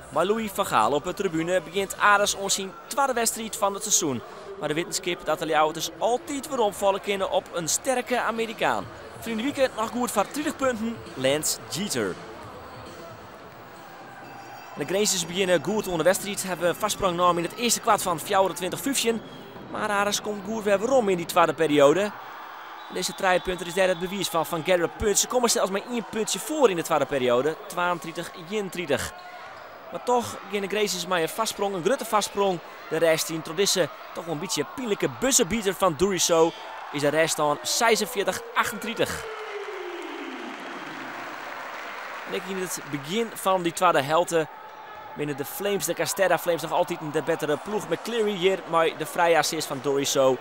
Mei Louis van Gaal op 'e tribune begjint Aris oan syn twadde wedstriid fan it seizoen. Mar de wittenskip dat de Ljouwerters altyd weromfalle kinne op in sterke Amerikaan. Ferline wike noch goed foar 30 punten, Lance Jeter. De Grinzers begjinne goed oan de wedstriid, hawwe in foarsprong naam yn it earste kwart fan 24-15. Mar Aris komt goed wer werom yn dy twadde perioade. Dizze trijepunter is dêr it bewiis fan, fan Gerrit Punt. Se komme sels mei ien puntsje foar yn de twadde perioade, 32-31. Mar toch gean de Grinzers mei in foarsprong, in grutte foarsprong, de rêst yn. Troch dizze toch wol in bytsje pynlike buzzerbeater fan Dourisseau is de rêststân 46-38. En ek yn it begjin fan dy twadde helte binne de Flames, de GasTerra Flames, noch altyd de bettere ploech. McCleary hjir mei de frije assist fan Dourisseau.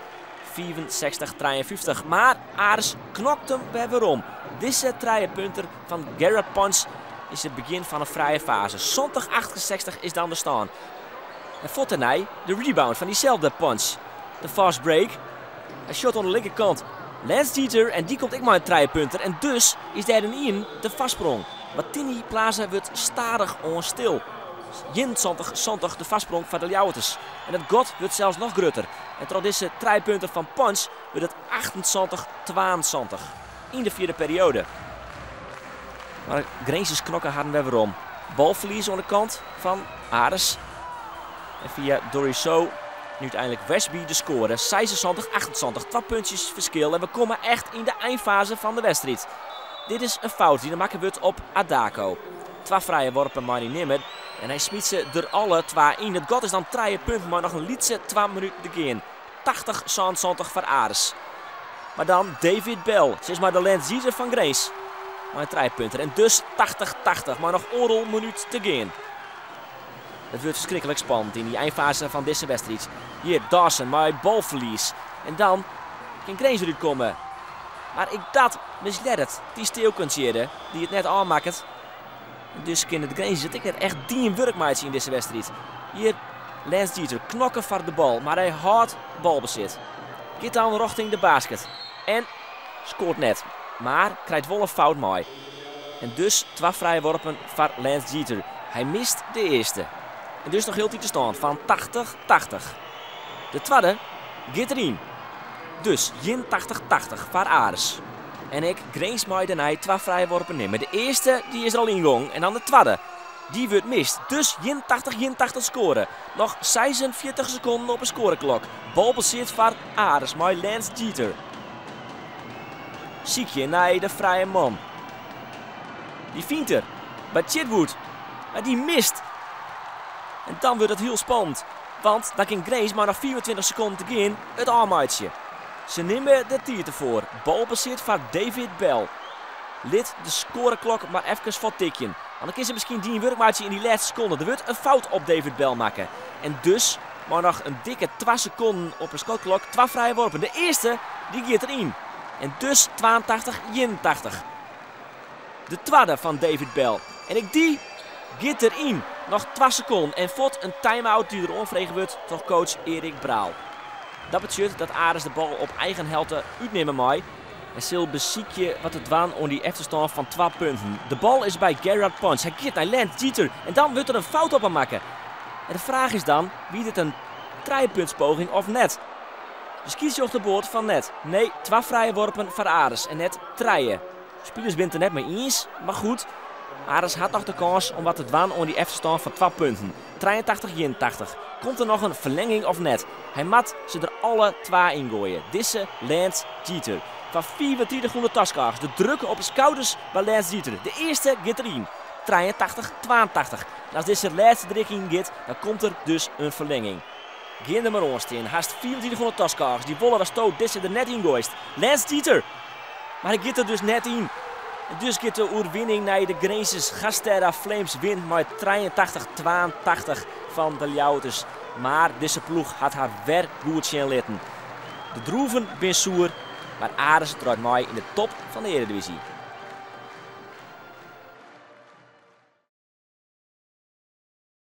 65-53. Mar Aris knokt him wer werom. Dizze trijepunter fan Gerard Punch is it begjin fan in frije faze. 70-68 is dan de stân. En fuort dêrnei de rebound fan dyselde Punch. De fast break. Hy sjocht oan de linkerkant Lance Jeter en dy komt ek mei in trijepunter. En dus is dêr ynienen de foarsprong. Martini Plaza wurdt stadichoan stil. 71-70 de foarsprong foar de Ljouwerters. En it gat wurdt sels noch grutter. En troch dizze trijepunter fan Punch wurdt it 78-72 yn de fjirde perioade. Mar de Grinzers knokke harren wer werom. Balferlies oan de kant fan Aris. En fia Dourisseau nu úteinlik Westby de skoare. 76-78, twa puntsjes ferskil. En we komme echt yn de einfaze fan de wedstriid. Dit is in fout dy't der makke wurdt op Adako. Twa frije worpen mei hy nimme. En hy smyt se der alle twa yn. It gat is dan trije punten, mei noch in lytse 2 minuten te gean. 80-77 foar Aris. Mar dan David Bell, sis mar de Lance Jeter fan Grins. Mei in trijepunter. En dus 80-80, mei noch oardel minút te gean. It wurdt ferskriklik spannend yn dy einfaze fan dizze wedstriid. Hjir Dawson mei balferlies. En dan kin Grins derút komme. Mar ek dat mislearret. Dy Steelkens hjir, dy't it net ôfmakket. En dus kinne de Grinzers it ek net echt dien wurk meitsje yn dizze wedstriid. Hjir Lance Jeter knokke foar de bal, mar hy hâldt balbesit. Giet dan rjochting de basket. En skoart net, mar krijt wol in fout mei. En dus twa frije worpen foar Lance Jeter. Hy mist de earste. En dus noch hieltyd de stân fan 80-80. De twadde giet deryn. Dus 81-80 foar Aris. En ek Grins mei dêrnei twa frije worpen nimme. De earste dy is der al yngongen en dan de twadde. Dy wurdt mist. Dus 81-81 skoare. Noch 46 sekonden op 'e skoareklok. Balbesit foar Aris mei Lance Jeter. Sykje nei de frije man. Dy fynt er by Chitwood. Mar dy mist. En dan wurdt it hiel spannend. Want dan kin Grins mei noch 25 sekonden te gean it ôfmeitsje. Se nimme de tiid derfoar. Balbesit foar David Bell. Lit de skoareklok mar efkes fuorttikjen. Want dan kin se miskien dien wurk meitsje yn dy lêste sekonde. Der wurdt in fout op David Bell makke. En dus mei noch in dikke 2 sekonden op 'e skotklok twa frije worpen. De earste dy giet deryn. En dus 82-81. De twadde fan David Bell. En ek dy giet deryn. Noch 2 sekonden en fuort in time-out dy't der oanfrege wurdt troch coach Erik Braal. Dat betsjut dat Aris de bal op eigen helte útnimme mei en sil besykje wat te dwaan oan dy efterstân fan 2 punten. De bal is by Gerard Punch. Hy giet nei Lance Jeter en dan wurdt der in fout op him makke. En de fraach is dan, wie dit in trijepuntspoging of net? De skiedsrjochter boart fan net. Nee, twa frije worpen foar Aris en net trije. Spilers binne it der net mei iens, mar goed, Aris hat noch de kâns om wat te dwaan oan dy efterstân fan 2 punten. 83-81. Komt der noch in ferlenging of net? Hy moat se der alle twa yn goaie. Dizze Lance Jeter. Foar 3500 taskôgers. De druk op 'e skouders by Lance Jeter. De earste giet deryn. 83-82. En as dizze lêste der ek yn giet, dan komt der dus in ferlenging. Gean der mar oan stean. Hast 3500 taskôgers dy wolle datsto dizze der net yn goaist. Lance Jeter! Mar hy giet der dus net yn. En dus giet de oerwinning nei de Grinzers. GasTerra Flames wint mei 83-82 fan de Ljouwerters. Mar dizze ploech hat har wer goed sjen litten. De drûven binne soer, mar Aris draait mei yn de top fan de earedivyzje.